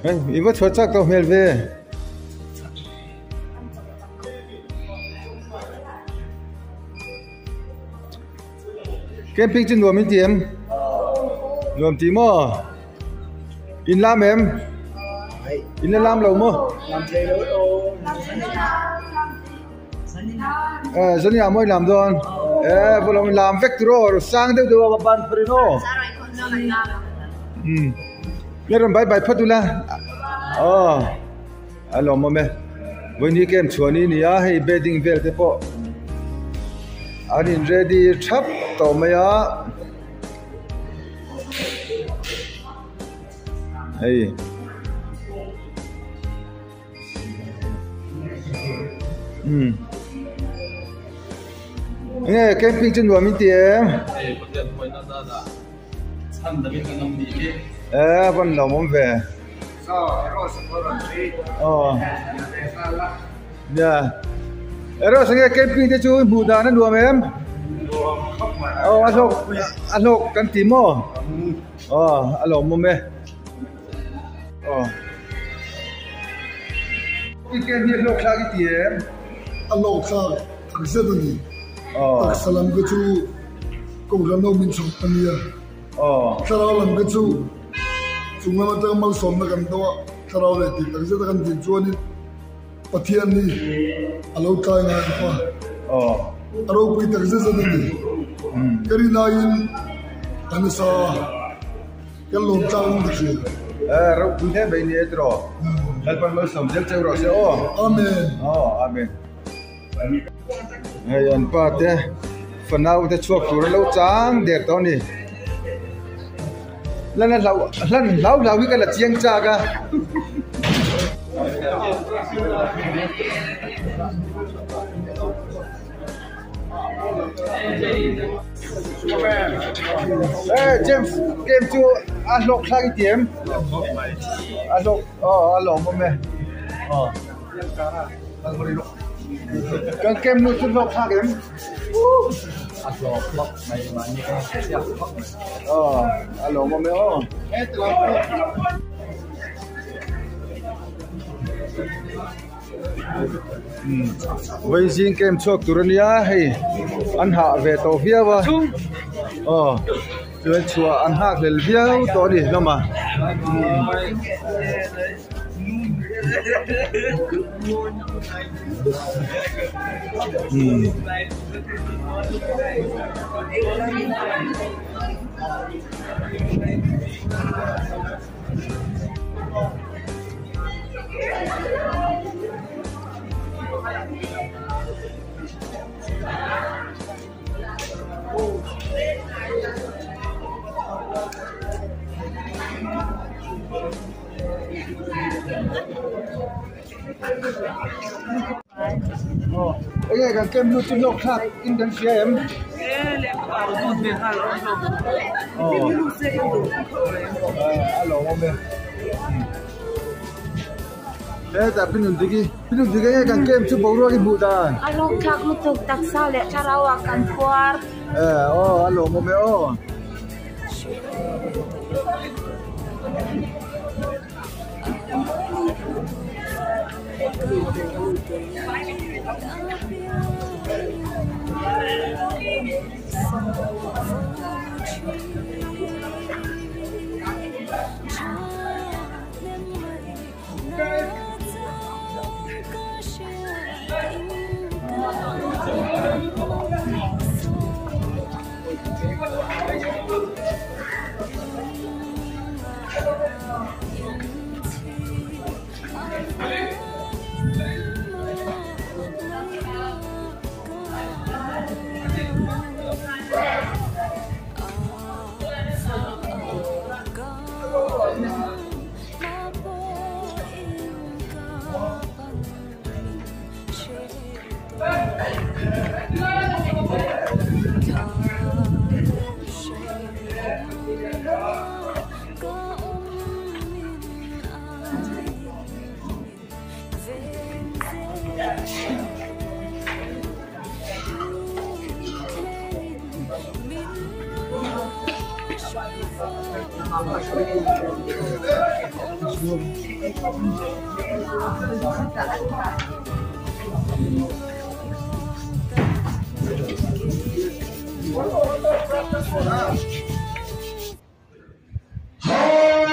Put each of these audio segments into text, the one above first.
Hei i va chhuah chak tawh hmel ve. Camping chu nuam in ti em? Nuam ti maw? In lam em? In la lam lo maw? Eh, zani ah mawi lam dawn. Eh, vawlawm lam vek tur aw, sang deuh deuh a ban phar in aw. Hmm. Le rawn bye bye phawt ula. Aw. A lawmawm e. Vawiini camp chhuah ni nia hei bedding vel te pawh an in ready thap tawh mai a. Hei. Umm. Enge camping chu nuam in ti em? Eh a van lawmawm ve. Aw. Nia. Eros enge camping te chu hmuh dan a nuam em? Aw a hlawk a hlawk kan ti maw? Aw a lawmawm e. Aw. Weekend hi a hlawk thlak i ti em? A hlawk thlak tak zet a ni. Taksa lam te chu Kohhran ho min chhawp a nia. Thlarau lam te chu chung lam atanga malsawmna kan do a, thlarau leh tih tak zeta kan tih chuanin Pathian hi a lo tlai ngai lo a, a ropui tak zet zet a ni. Ka rinaiin a nasa a, kan lawm tlang in ka hria. Ropui hle mai ni e tiraw. Lalpan malsawm zel cheu rawh se aw. Amen. Aw, amen. Hei an pa te fanau te chhuak tur a lo chang der tawh a ni lan a hlau hlan hlau hlau hi ka la chiang chak a. Eh James game chu a hlawk thlak i ti em a hlawk aw a lawmawm e aw. Kan kem nu chu hlawk thlak em? A hlawk hlawk mai mahni ka chiak hlawk mai. Aw, a lawmawm e aw. Vawi zing kem chhuak tur a nia hei an hah ve tawh viau a aw chuan chhuah an nghak hlel viau tawh a ni hlawm a. Enge kan kem lut chu hlawk thlak in kan hria em? A lawmawm e. Hetah Pi Nundiki, Pi Nundiki enge kan kem chu boruak i hmuh dan? A hlawk thlak lutuk taksa leh thlarau ah kan phuar. Aw a lawmawm e aw.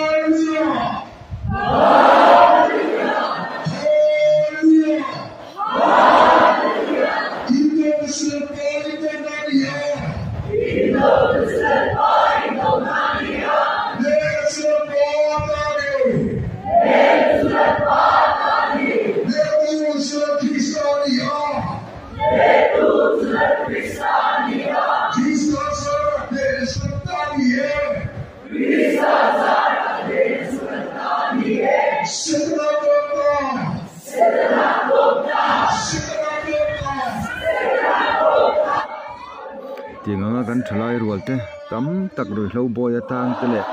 Hallelujah! Hallelujah! Hallelujah! Tiang anga kan thalai rual te tam tak ruihhlo bawi atang te leh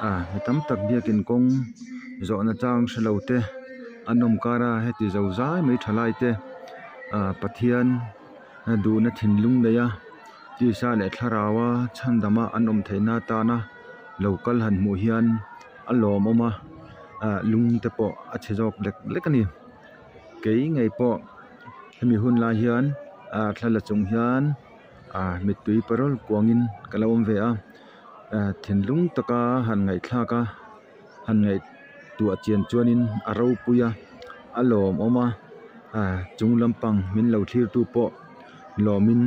ah mi tam tak biakin kawng zawhna chang hre lo te an awm kar a heti zo zai mai thalai te ah Pathian duhna thinlung nei a tisa leh thlarau a chhandama an awm theihna atana lo kal han hmuh hian a lawmawm a ah lung te pawh a chhe zawk lek lek a ni kei ngei pawh hemi hun lai hian ah thla la chung hian ah mittui parawl kuangin ka lo awm ve a ah thinlung taka han ngaihthlak a han ngaihtuah chian chuanin a ropui a a lawmawm a ah chung lampang min lo thlir tu pawh lawmin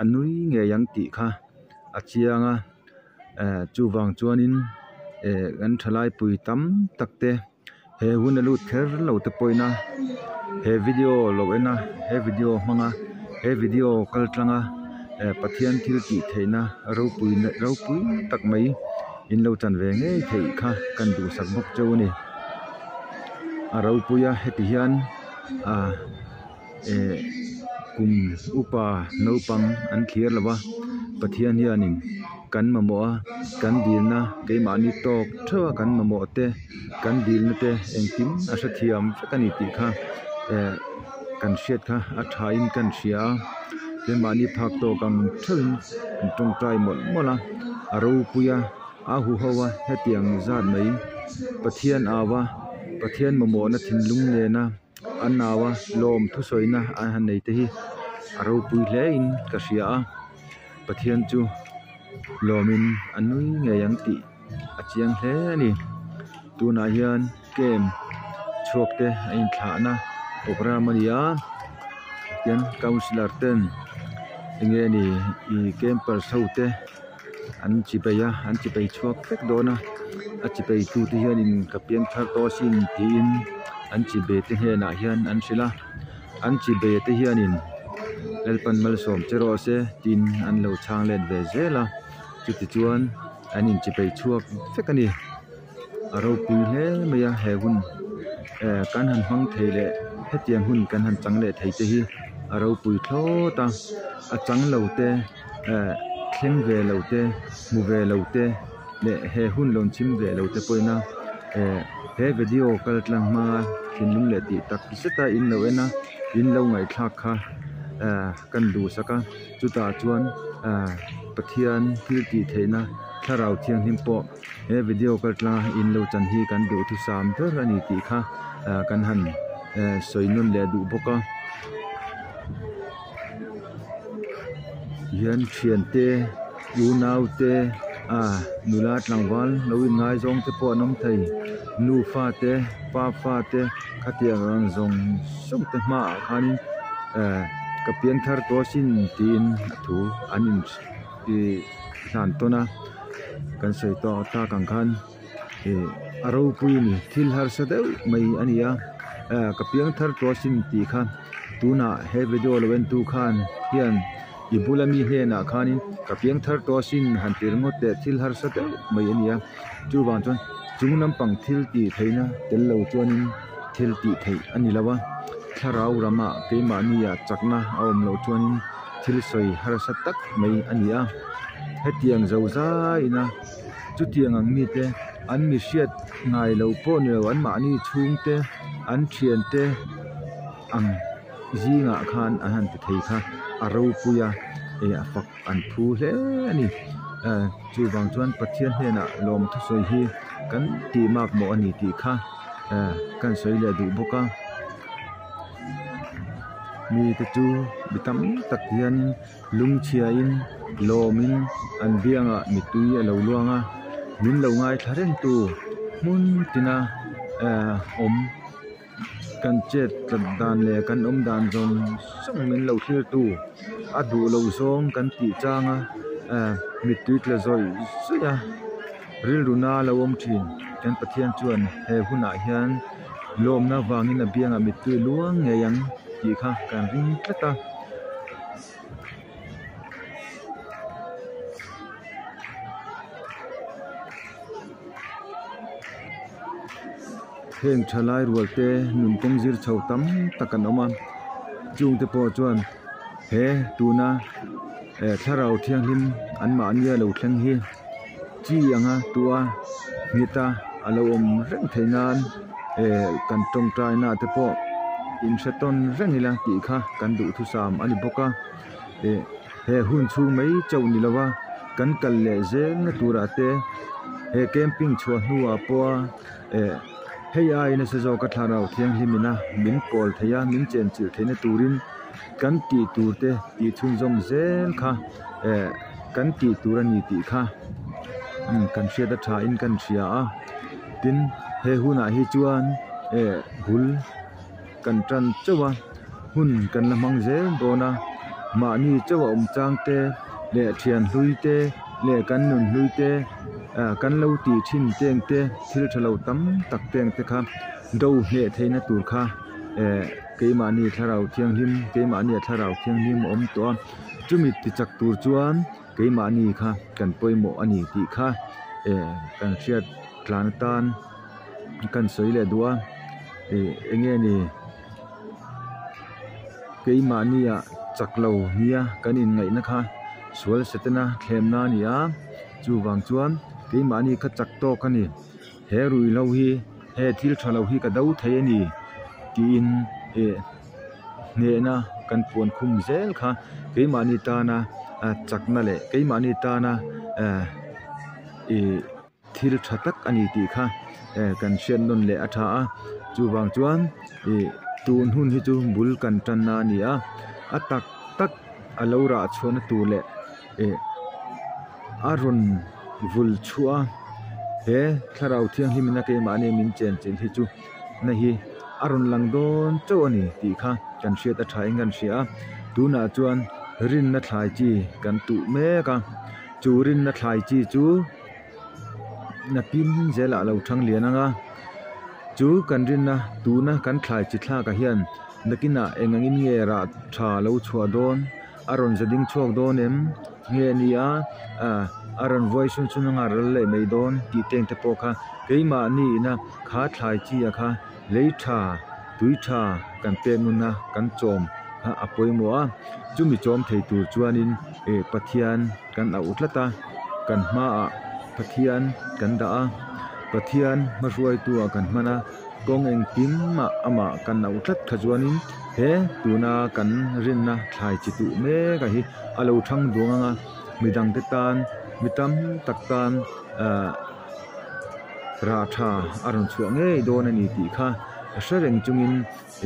a nui ngei ang tih kha a chiang a eh chuvang chuanin eh kan thalai pui tam tak te he hun a lut kher lo te pawhin a he video lo en a he video hmang a he video kal tlang a eh Pathian thil tih theihna ropui ropui tak mai in lo chan ve ngei theih kha kan duhsak bawk cheu a ni a ropui a heti hian ah eh kum upa naupang an thlir lo va Pathian hianin kan mamawh a kan dilna keimahni tawk theuh a kan mamawh te kan dilna te engkim a hrethiam vek a ni tih kha eh kan hriat kha a thain kan hria a keimahni phak tawk ang theuhin an tawngtai mawlh mawlh a a ropui a a huho a hetiang zat mai Pathian au a Pathian mamawhna thinlung nena. An nau a lawm thusawina an han nei te hi a ropui hle in ka hria a Pathian chu lawmin a nui ngei ang tih a chiang hle a ni tunah hian camp chhuak te a inthlahna programme a ni a tihian councellor ten enge ni ih campers ho te an chipei a an chipei chhuak vek dawn a a chipei tute hianin ka piang thar tawh asin tiin an chipei te hnenah hian an hrilh a an chipei te hianin Lalpan malsawm che rawh se tiin an lo chhang let ve zel a chutichuan an inchipei chhuak vek a ni a ropui hle mai a he hun eh kan han hmang thei leh hetiang hun kan han chang leh thei te hi a ropui thlawt a a chang lo te. eh thleng ve lo te hmu ve lo te leh he hun lo chhim ve lo te pawhin a eh he video kal tlang hmanga thinlung leh tih tak zet a in lo en a in lo ngaihthlak kha eh kan duhsak a chutah chuan eh Pathian thil tih theihna thlarau thianghlim pawh he video kal tlanga in lo chan hi kan duhthusam ber a ni tih kha eh kan han eh sawi nawn leh duh bawk a. Hian thiante unau te ah nula tlangval lo in ngaizawng te pawh an awm thei nufa te pafa te khatiang ang zawng zawng te hmaah khanin eh ka piang thar tawh asin tiin a thu an in ih hlan tawn a kan sawi tawh tak ang khan ih a ropui a ni thil harsa deuh mai a ni a eh ka piang thar tawh asin tih kha. Tunah he video lo entu khan hian i bula mi hnenah khanin ka piang thar tawh asin han ti ringawt teh thil harsa deuh mai a ni a chuvang chuan chung lampang thil tih theihna tel lo chuanin thil tih theih a ni lo a thlarau ramah keimahni ah chakna a awm loh chuanin thil sawi harsa tak mai a ni a hetiang zo zaiin a chutiang ang mite an mi hriat ngai lo pawh ni lo anmahni chhungte an thiante ang zingah khan an han ti thei kha a ropui a ih a fak an phu hle a ni. Chuvang chuan Pathian hnenah lawm thusawi hi kan tih mak mawh a ni tih kha kan sawi leh duh bawk a. Mite chu mi tam tak hian lungchhiain lawmin an biangah mittui a lo luang a, min lo ngaithla reng tu hmun tina awm. Kan chet tlat dan leh kan awm dan zawng zawng min lo thlir tu a duh lo zawng kan tih chang a eh mittui tla zawih zawih a rilru na lo awm thin kan Pathian chuan he hunah hian lawmna vangin a biangah mittui luang ngei ang tih kha kan ring tlat a. Heng thalai rual te nun kawng zir chho tam tak an awm a chungte pawh chuan he tuna eh thlarau thianghlim an mahni a lo thleng hi chi anga tua nghet a a lo awm reng theih nan eh kan tawngtai na te pawh in hre tawn reng ila tih kha kan duhthusam a ni bawk a eh he hun chhung mai chauh ni lova kan kal leh zel na turah te he camping chhuah hnuah pawha eh hei aiin nasa zawk a thlarau thianghlim ina min pawl thei a min chenchilh theihna turin kan tih tur te tih chhunzawm zel kha eh kan tih tur a ni tih kha kan hriat a tha in kan hria a tin he hunah hi chuan eh bul kan tan chauh a hun kan la hmang zel dawn a mahni chauh a awm chang te leh thian hlui te leh kan nun hlui te ah kan lo tih thin teng te thil tha lo tam tak teng te kha do hneh theihna tur kha eh keimahni thlarau thianghlim keimahni a thlarau thianghlim a awm tawh a chumi ti chak tur chuan keimahni kha kan pawimawh a ni tih kha eh kan hriat tlan atan kan sawi leh duh a ih eng nge ni keimahni ah chak lo nia kan inngaihna kha sual setana thlemna a ni a chuvang chuan keimahni kha chak tawk a ni he ruihhlo hi he thil tha lo hi ka do thei a ni tiin ih hnehna kan puan khum zel kha keimahni tana chakna leh keimahni tana ih. Thil tha tak a ni tih kha eh kan hriat nawn leh a tha a chuvang chuan ih tun hun hi chu bul kan tan a ni a a tak tak a lo rah chhuahna tur leh ih a rawn vul chhuah a he thlarau thianghlim in a keimahni min chen chin hi chu na hi a rawn lang dawn chauh a ni tih kha kan hriat a tha in kan hria a tunah chuan rinna thlai chi kan tuh mek a chu rinna thlai chi chu. Nakin zelah lo thang lian ang a, chu kan rinna tuna kan thlai chi thlakah hian nakinah eng angin nge rah tha lo chhuah dawn, a rawn za ding chhuak dawn em nge a ni a, a rawn vuai sun sun anga ral leh mai dawn tih teng te pawh kha keimahni ina kha thlai chi a kha lei tha tui tha kan pek nuna kan chawm kha a pawimawh a, chumi chawm thei tur chuanin ih Pathian kan auh tlat a, kan hmaah Pathian kan dah a, Pathian hmahruaitu ah kan hman a, kawng engkim mah amah kan auh tlat kha chuanin he tuna kan rinna thlai chi tuh mek a hi a lo thang duang ang a, midangte tan mi tam tak tan ahh rah tha a rawn chhuah ngei dawn a ni tih kha hre reng chungin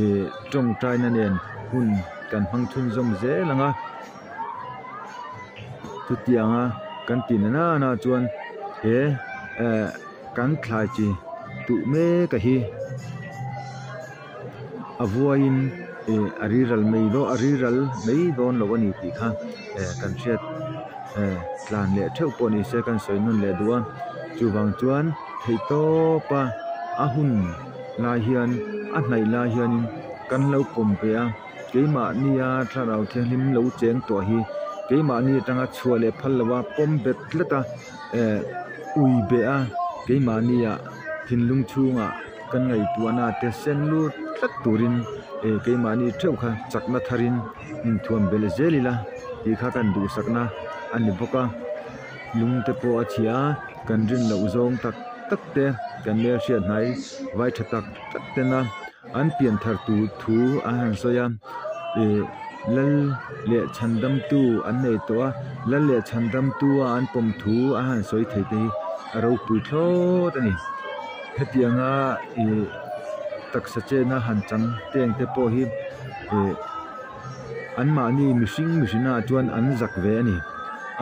ih tawngtaina nen hun kan hmang chhunzawm zel ang a. Chutianga kan tih na nana chuan he eh kan thlai chi tuh mek a hi a vuaiin ih a riral mai dawn a riral mai dawn lo a ni tih kha eh kan hriat eh tlan leh theuh pawh ni se kan sawi nawn leh duh a chuvang chuan theihtawp a a hun lai hian a hnaih lai hianin kan lo pawm ve a. Keimahnia thlarau thianghlim lo cheng tawh hi keimahni atanga chhuah leh phal lova pawm bet tlat a eh ui beh a keimahnia thinlung chhungah kan ngaihtuahna te sen lut tlat turin eh keimahni theuh kha chakna tharin inthuam belh zel ila tih kha kan duhsakna a ni bawk a lung te pawh a chhia a kan rin loh zawng tak tak te kan hmelhriat hnai vai tha tak tak tena. An pian thar tur thu an han sawi a, ih Lal leh chhandamtu an nei tawh a, Lal leh chhandamtu a an pawm thu a han sawi thei te hi a ropui thlawt a ni. Hetianga ih taksa chena han chang teng te pawh hi ih anmahni mihring mihrinah chuan an zak ve a ni.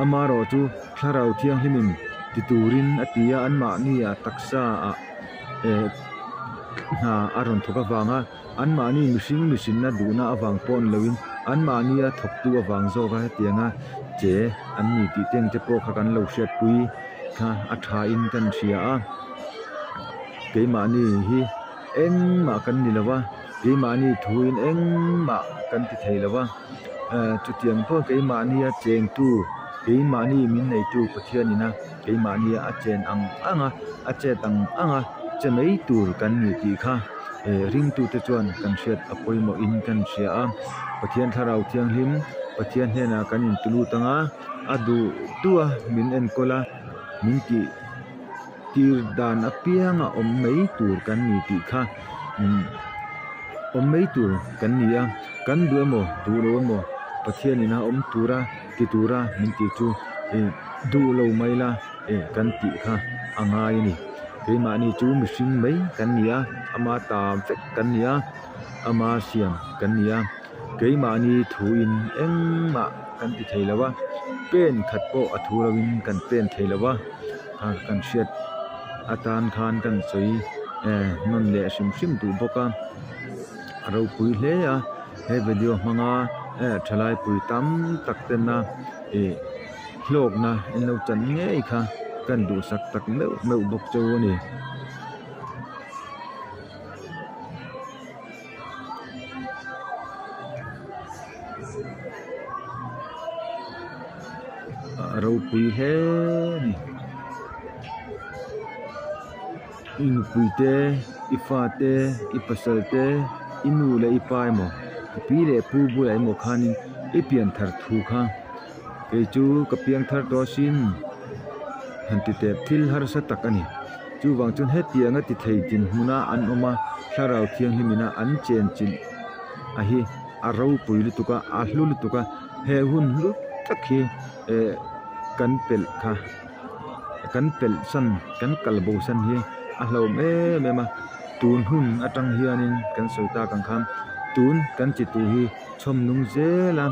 Amaherawh chu thlarau thianghlimin ti turin a ti a, anmahni ah taksa ah eh hna a rawn thawk avanga anmahni mihring mihrinna duhna avang pawh ni loin anmahnia thawktu avang zawka hetianga che an ni tih te ang te pawh kha kan lo hriatpui kha a thain kan hria a keimahni hi engmah kan ni lo va keimahni thuin engmah kan ti thei lo va eh chutiang pawh keimahnia chengtu keimahni min neitu Pathianina keimahnia a chen ang ang a a chet ang ang a che mai tur kan ni tih kha eh ringtute chuan kan hriat a pawimawhin kan hria a Pathian thlarau thianghlim Pathian hnenah kan inti lut ang a a duh duh a min enkawl a min tih tir dan apianga awm mai tur kan ni tih kha umm awm mai tur kan ni a kan duh emaw duh lo emaw Pathianin a awm tura ti tura min tih chu ih duh lo mai la eh kan tih kha a ngai a ni keimahni chu mihring mai kan ni a ama ta vek kan ni a ama siam kan ni a keimahni thuin engmah kan ti thei lo a pen khat pawh a thu loin kan pen thei lo a kan hriat atan khan kan sawi eh nawn leh hrim hrim duh bawk a a ropui hle a he video hmanga eh thalai pui tam tak tena ih hlawkna in lo chan ngei kha kan duhsak tak meuh meuh bawk chu a ni. A ropui hle a ni i nupui te i fa te i pasal te i nu leh i pa emaw i pi leh pu bulah emaw khanin i pian thar thu kha kei chu ka piang thar tawh asin han ti tep thil harsa tak a ni chuvang chuan hetianga ti thei dinhmuna an awm a thlarau thianghlim ina an chenchilh a hi a ropui lutuk a a hlu lutuk a he hun hlu tak hi eh kan pelh kha kan pelh san kan kal bo san hi a hlauhawm em em a tun hun atang hianin kan sawi tak ang khan tun kan chi tur hi chhawm nung zel a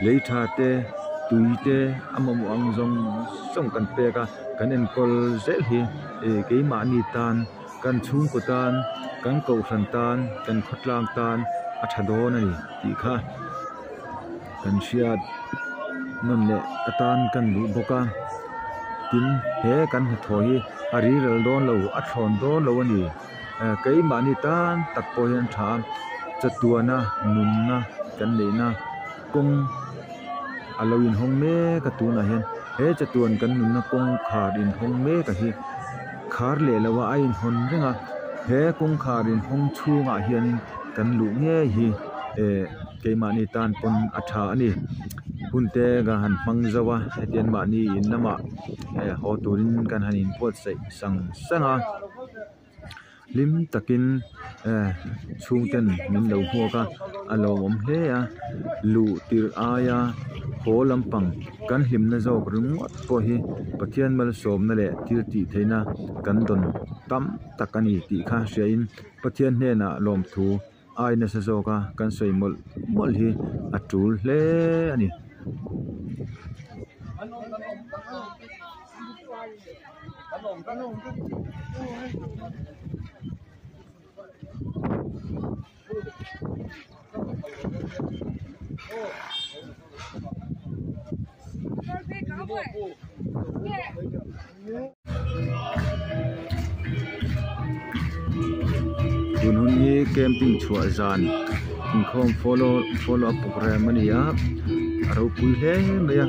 lei tha te tui te a mamawh ang zawng zawng kan pek a kan enkawl zel hi ih keimahni tan kan chhungkaw tan kan kohhran tan kan khawtlang tan a tha dawn a ni tih kha kan hriat nawn leh atan kan duh bawk a tin he kan hnathawh hi a riral dawn lo a thlawn dawn lo a ni keimahni tan tak pawh hian a tha a chatuana nunna kan neihna kawng a lo inhawng mek a tunah hian he chatuan kan nunna kawngkhar inhawng mek a hi khar leh loh a a inhawn reng a he kawngkhar inhawng chhungah hianin kan luh ngei hi eh keimahni tan pawn a tha a ni hun te ka han hmang zo a hetiang mahni in lamah eh haw turin kan han inbuatsaih sang sang a. Hlim takin eh chhungten min lo hmuak a a lawmawm hle a luh tirh aia haw lampang kan hlimna zawk ringawt pawh hi Pathian malsawmna leh thil tih theihna kan dawn tam tak a ni tih kha hriain Pathian hnenah lawmthu ai nasa zawk a kan sawi mawlh mawlh hi a tul hle a ni. Tun hun hi camping chhuah zan inkhawm follow follow up program a ni a a ropui hle mai a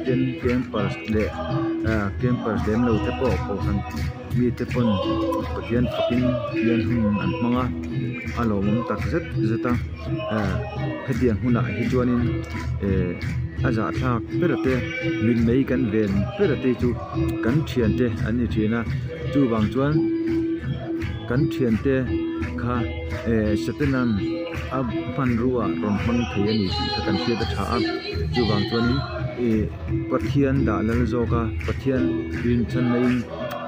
tin campers leh ah campers lem lo te pawh kohhran mite pawn Pathian fakin hian hun an hmang a a lawmawm tak zet zet a ah hetiang hunah hi chuanin eh a zahthlak ber te mitmei kan ven ber te chu kan thiante an ni thin a chuvang chuan kan thiante kha eh satanan. a hmanrua rawn hmang thei a ni tih kha kan hriat a tha a chuvang chuanin ih Pathian dah lal zawk a Pathian rinchhanna in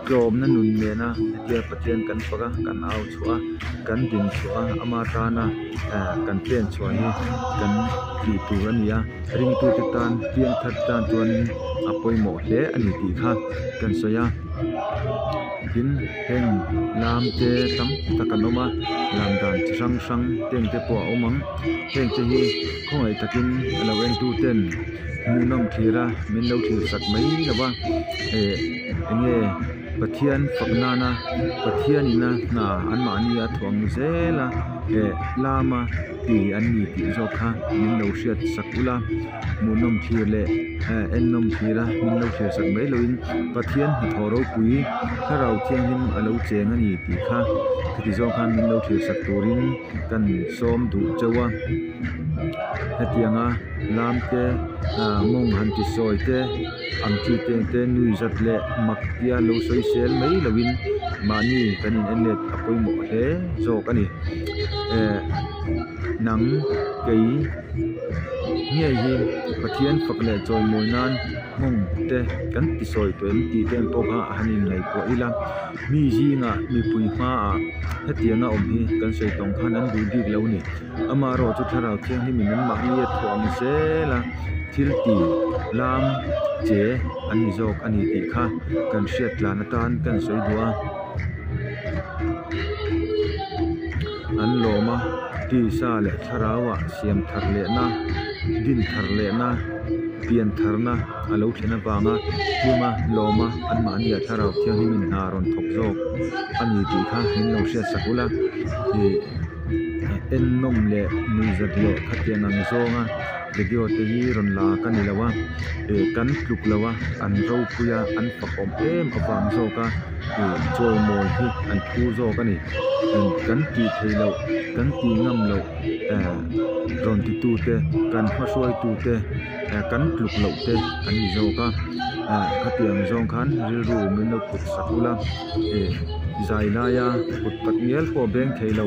tlawmna nun nena hetia Pathian kan fak a kan au chhuah a kan din chhuah a ama tana ah kan pen chhuah hi kan tih tur a ni a ringtute tan piang thar tan chuanin a pawimawh hle a ni tih kha kan sawi a tin heng lam te tam tak an awm a lam dan chi hrang hrang teng te pawh a awm ang heng te hi khawngaih takin a lo en tu ten hmuhnawm thlir a min lo thlir sak mai lo va eh eng nge Pathian fak nana Pathian ina hna an mahni a thuang zel a eh lama ti an ni tih zawk kha min lo hriat sak ula hmuhnawm thlir leh eh ennawm thlir a min lo thlir sak mai loin Pathian hnathawh ropui thlarau thianghlim a lo cheng a ni tih kha khati zawng khan min lo thlir sak turin kan sawm duh chauh a hetianga lam te ah mawng han ti sawi te ang chi te te nui zat leh mak tia lo sawi sel mai loin mahni kan in en let a pawimawh hle zawk a ni eh nang kei ngei hi Pathian fak leh chawimawi nan mawng te kan ti sawi tawh em tih te ang pawh kha han in ngaihtuah ila mi zingah mipui hmaah hetianga awm hi kan sawi tawng khan an duh bik lo a ni amaherawh chu thlarau thianghlim in an mahni a thuam zel a thil ti lam che an ni zawk a ni tih kha kan hriat tlan atan kan sawi duh a an lawm a tisa leh thlarau ah siam thar leh na din thar leh na pian thar na a lo thlen avanga hlima lawma anmahni ah thlarau thianghlim in hna rawn thawk zawk a ni tih kha min lo hriat sak ula ih ennawm leh nuihzat leh khatiang ang zawnga video te hi rawn la ka ni lo a ih kan tluk lo a an ropui a an fakawm em avang zawk a ih chawimawi hi an phu zawk a ni kan tih theih loh kan tih ngam loh eh rawn ti tu te kan hmahruai tu te eh kan tluk loh te an ni zawk a ah khatiang zawng khan rilru min lo put sak ula ih zai laia kut tak ngial pawh beng thei lo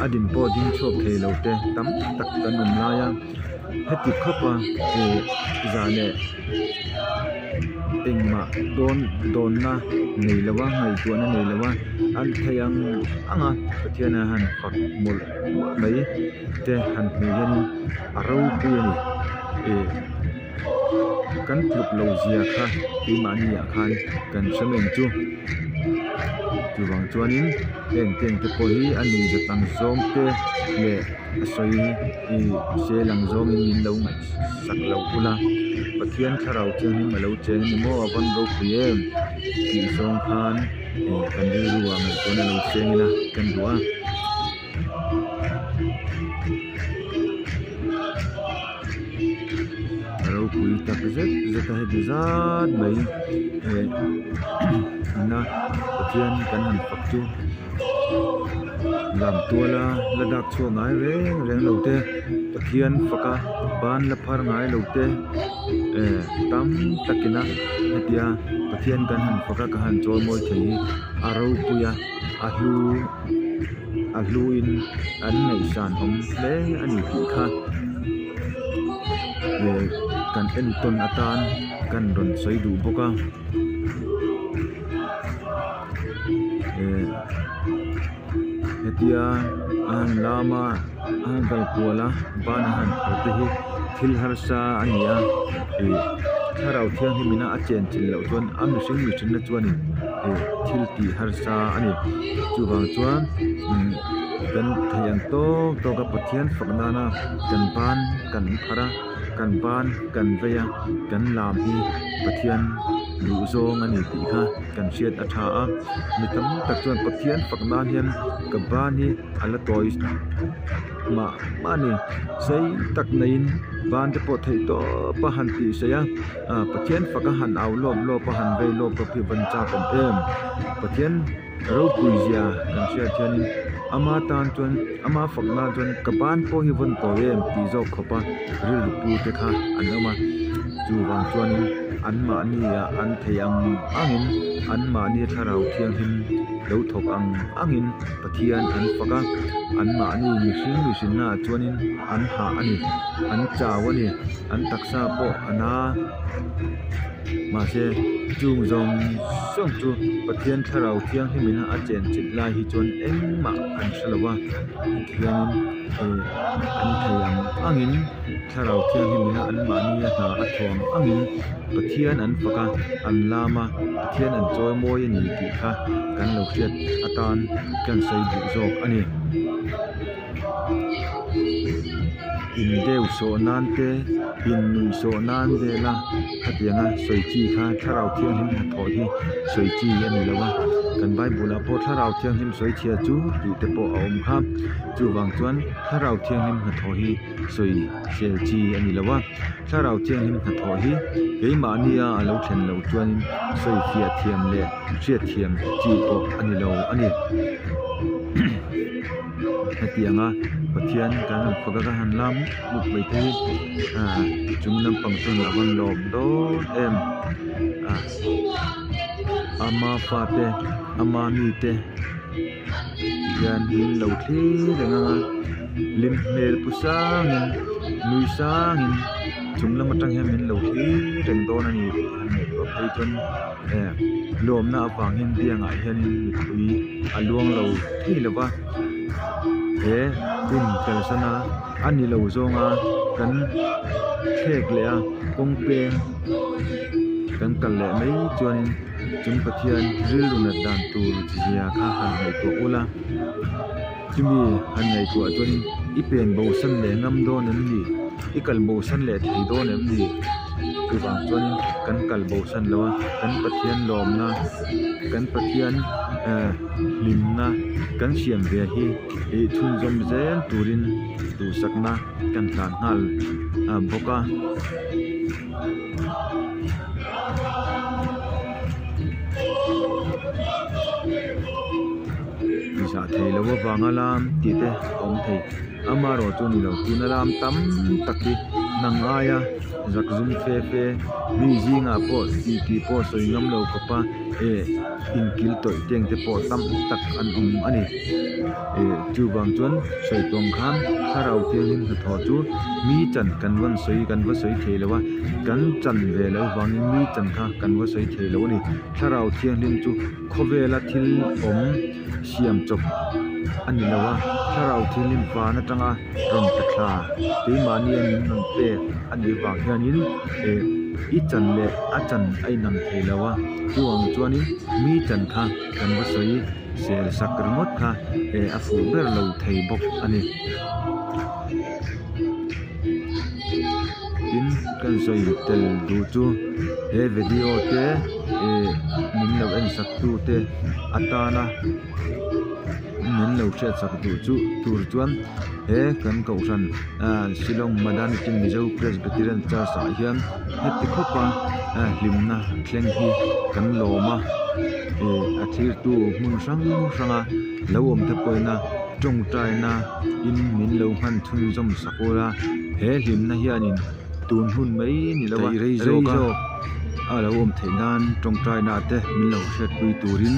a din pawh ding chhuak thei lo te tam tak kan awm lai a heti khawp a ih zah leh engmah dawn dawnna nei lo a ngaihtuahna nei lo a an thei ang ang a Pathian a han fak mawlh mawlh mai te han hmuh hianin a ropui a ni ih kan tluk lo zia kha keimahni ah khan kan hre mai ang chu chuvang chuanin heng teng te pawh hi a nuih zat ang zawng te leh a sawi ih sel ang zawngin min lo ngaihsak lo ula Pathian thlarau thianghlim a lo cheng a ni maw a vawn ropui em tih zawng khan ih kan rilru ah ngaihtuahna lo seng ila kan duh a. A ropui tak zet zet a heti zat mai eh na Pathian kan han fak chu lam tuala la dak chhuak ngai reng reng lo te Pathian fak a ban la phar ngai lo te eh tam takin a hetia Pathian kan han fak a ka han chawi mawi thei hi a ropui a a hlu. a hluin an ngaihsan awm hle a ni tih kha eh kan entawn atan kan rawn sawi duh bawk a eh hetia a han lam a a han kal kual a ban a han phar te hi thil harsa a ni a ih thlarau thianghlim ina a chen chin loh chuan a mihring mihring na chuanin ih thil tih harsa a ni chuvang chuan umm kan thei ang tawk tawk a Pathian fak nana kan ban kan phar a kan ban kan vei a kan lam hi Pathian duh zawng a ni tih kha kan hriat a tha a mi tam tak chuan Pathian fak nan hian ka ban hi a la tawi mah mah a ni sei tak neiin ban te pawh theih tawp a han tih saih a ah Pathian fak a han au lawp lawp a han vei lawp lawp hi van chak awm em Pathian ropui zia kan hriat hianin ama tan chuan ama fak nan chuan ka ban pawh hi vawn tawi em tih zawk khawp a rilru pu te kha an awm a chuvang chuanin an mahni ah an thei ang angin an mahni thlarau thianghlim lo thawk ang angin Pathian an fak a. Anmahni mihring mihrinnaah chuanin an hah a ni, an chau a ni, an taksa pawh a na. Mahse, chung zawng zawng chu Pathian Thlarau Thianghlimin a chenchilh lai hi chuan engmah an hre lo va, hetihianin eh an thei ang angin Thlarau Thianghlimin anmahni a hna a thuam angin Pathian an fak a, an lam a, Pathian an chawi mawi a ni tih kha kan lo hriat atan kan sawi duh zawk a ni. In deu sawh nan te, in nuih sawh nan vela khatianga sawi chi kha Thlarau Thianghlim hnathawh hi sawi chi a ni lo a, kan Bible ah pawh Thlarau Thianghlim sawi chhia chu tih te pawh a awm kha. Chuvang chuan Thlarau Thianghlim hnathawh hi sawi sel chi a ni lo a, Thlarau Thianghlim hnathawh hi keimahnia a lo thlen loh chuanin sawi fiah thiam leh hriat thiam chi pawh a ni lo a ni. Hetianga Pathian kan han fak a ka han lam mut mai te hi ah chung lampang chuan a van lawm dawn em ah ama fate ama mite hian min lo thlir reng ang a hlim hmel pu sangin nui sangin chung lam atang hian min lo thlir reng dawn a ni tih han ngaihtuah phei chuan eh lawmna avang hian biangah hianin mipui a luang lo thei lo va he hun kalsan a a ni lo zawnga kan thlek leh a kawng peng kan kal leh mai chuanin chung Pathian rilru nat dan tur zia kha han ngaihtuah ula chumi han ngaihtuah chuanin i pen bosan leh ngam dawn em ni i kal bosan leh thei dawn em ni chuvang chuanin kan kal bosan lo a kan Pathian lawmna kan Pathian eh hlimna kan siam ve hi ih chhunzawm zel turin duhsakna kan hlan nghal bawk a. Zah thei lo avanga lam tih te a awm thei amaherawh chu ni lo tuna lam tam tak hi nang aia zak zum fe fe mi zingah pawh tih tih pawh sawi ngam lo khawpa eh inkil tawih teng te pawh tam tak an awm a ni eh chuvang chuan sawi tawng khan thlarau thianghlim hnathawh chu mi chan kan rawn sawi kan va sawi thei lo a kan chan ve loh vangin mi chan kha kan va sawi thei lo a ni thlarau thianghlim chu khawvela thil awm siam chawp a ni lo a thlarau thianghlim van atanga rawn ta thla keimahni a min rawn pek a nih vang hianin eh i chan leh a chan a inang thei lo a chuvang chuanin mi chan kha kan va sawi sel sak ringawt kha eh a fuh ber lo thei bawk a ni. Tin kan sawi tel duh chu he video te eh min lo en sak tu te atana min lo hriat sak duh chu tur chuan he kan kohhran ah Shillong Madanitin Mizo Presbyterian Church ah hian heti khawp a hlimna thleng hi kan lawm a eh a thirtu hmun hrang hrang a lo awm te pawhin a tawngtaina in min lo hman chhunzawm sak ula he hlimna hianin tun hun mai ni lo a rei zawk a lo awm theih nan tawngtaina te min lo hriatpui turin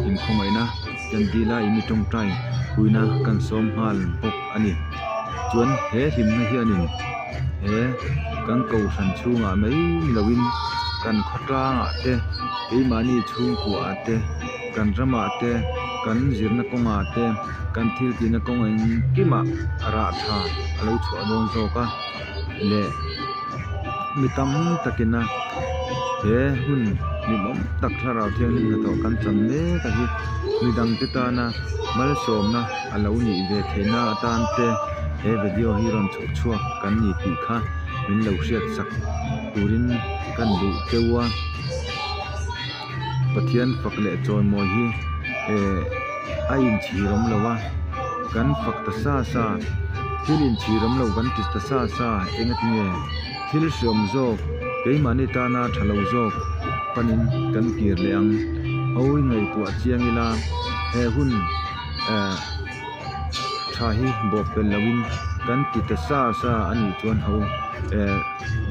inkhawngaihna kan dil a in tawngtai puina kan sawm nghal bawk a ni chuan he hlimna hianin he kan kohhran chhungah mai ni loin kan khawtlangah te keimahni chhungkuaah te kan ramah te kan zirna kawngah te kan thil tihna kawng engkimah rah tha a lo chhuah dawn zawk a leh mi tam takin a he hun hlimawm tak thlarau thianghlim hnathawh kan chan mek a hi midangte tana malsawmna a lo nih ve theihna atan te he video hi rawn chhawp chhuak kan ni tih kha min lo hriat sak turin kan duh teuh a. Pathian fak leh chawimawi hi eh a inchhir awm lo a kan fak ta sa sa thil inchhir awm lo kan ti ta sa sa engati nge thil hreawm zawk keimahni tana tha lo zawk panin kan kir leh ang awi ngaihtuah chiang ila he hun eh tha hi bawh pel loin kan ti ta sa sa a nih chuan ho eh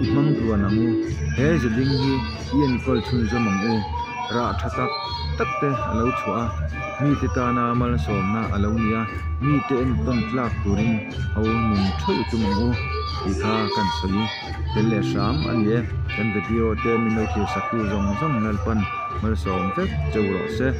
i hmang tluan ang u he ziding hi i enkawl chhunzawm ang u rah tha tak tak te a lo chhuah a mite tana malsawmna a lo ni a mite entawn tlak turin ho nun theuh tum ang u tih kha kan sawi tel leh hram a ni e kan video te min lo thlir sak tu zawng zawng Lalpan malsawm vek cheu rawh se.